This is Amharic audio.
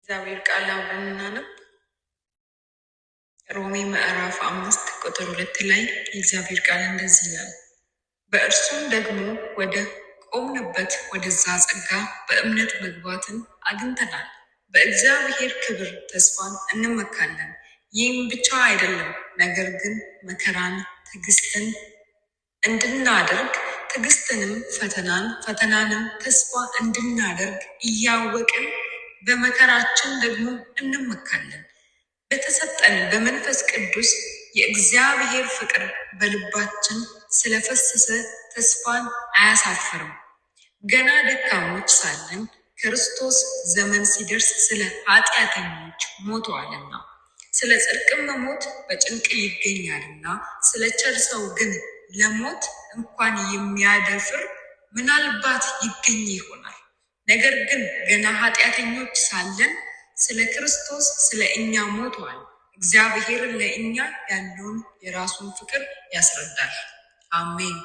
እግዚአብሔር ቃል አብረን እናነብ። ሮሜ ምዕራፍ 5 ቁጥር 2 ላይ የእግዚአብሔር ቃል እንደዚህ ይላል፣ በእርሱም ደግሞ ወደ ቆምንበት ወደዛ ጸጋ በእምነት መግባትን አግኝተናል፣ በእግዚአብሔር ክብር ተስፋን እንመካለን። ይህም ብቻ አይደለም፣ ነገር ግን መከራን ትዕግስትን እንድናደርግ፣ ትዕግስትንም ፈተናን፣ ፈተናንም ተስፋ እንድናደርግ እያወቅን በመከራችን ደግሞ እንመካለን። በተሰጠን በመንፈስ ቅዱስ የእግዚአብሔር ፍቅር በልባችን ስለፈሰሰ ተስፋን አያሳፍርም። ገና ደካሞች ሳለን ክርስቶስ ዘመን ሲደርስ ስለ ኃጢአተኞች ሞቶአልና፣ ስለ ጽድቅም መሞት በጭንቅ ይገኛልና፣ ስለ ቸር ሰው ግን ለሞት እንኳን የሚያደፍር ምናልባት ይገኝ ይሆናል። ነገር ግን ገና ኃጢአተኞች ሳለን ስለ ክርስቶስ ስለ እኛ ሞቷል። እግዚአብሔር ለእኛ ያለውን የራሱን ፍቅር ያስረዳል። አሜን።